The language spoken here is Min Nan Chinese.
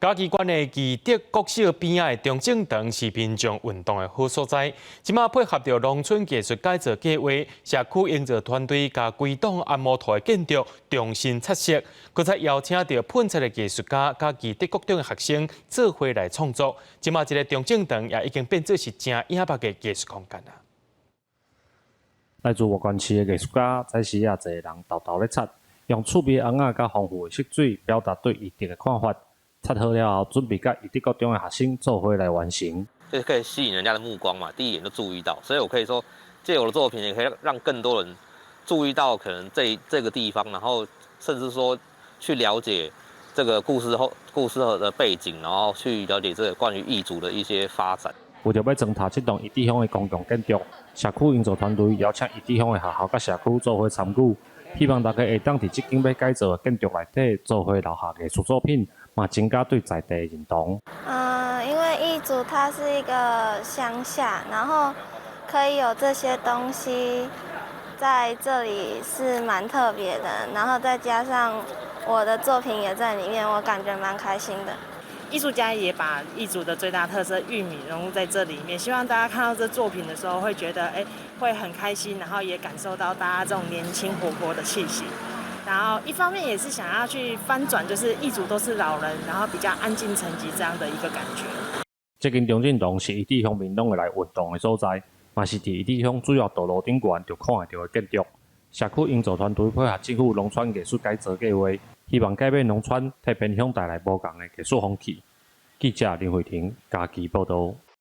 嘉義縣的義德國小邊仔的中正堂是民眾運動的好所在。這馬配合著農村藝術改造計劃，社區營造團隊共規棟按摩圖的建築重新漆色，閣再邀請著噴漆的藝術家佮義德國中的學生做伙來創作。這馬這个中正堂也已經變做是誠惹目的藝術空間啦。來自外縣市的藝術家，早時仔濟人沓沓咧漆，用趣味的紅仔佮豐富的色水，表達對義德的看法。漆好了後，準備佮義德國中的學生做伙來完成。就是可以吸引人家的目光嘛，第一眼就注意到，所以我可以說，借我的作品也可以讓更多人注意到可能這個地方，然後甚至說去了解這個故事後故事的背景，然後去了解這個關於義竹的一些發展。為著欲裝拆這棟義德鄉的公共建築，社區營造團隊邀請義德鄉的學校佮社區做伙參與，希望大家會當佇這間欲改造的建築內底做伙留下藝術作品，嘛增加對在地的認同。因為義竹它是一個鄉下，然後可以有這些東西在這裡是蠻特別的，然後再加上我的作品也在裡面，我感覺蠻開心的。藝術家也把義竹的最大特色玉米融入在這裡面，希望大家看到這作品的時候會覺得，哎，會很開心，然後也感受到大家這種年輕活潑的氣息。然後一方面也是想要去翻轉，就是義竹都是老人，然後比較安靜沉寂這樣的一個感覺。這間中正堂是義德鄉民攏會來運動的所在，嘛是佇義德鄉主要道路頂懸就看會著的建築。社區營造團隊配合政府農村藝術改造計劃，希望改變農村，替偏鄉帶來無仝的藝術風氣。記者林慧婷嘉義報導。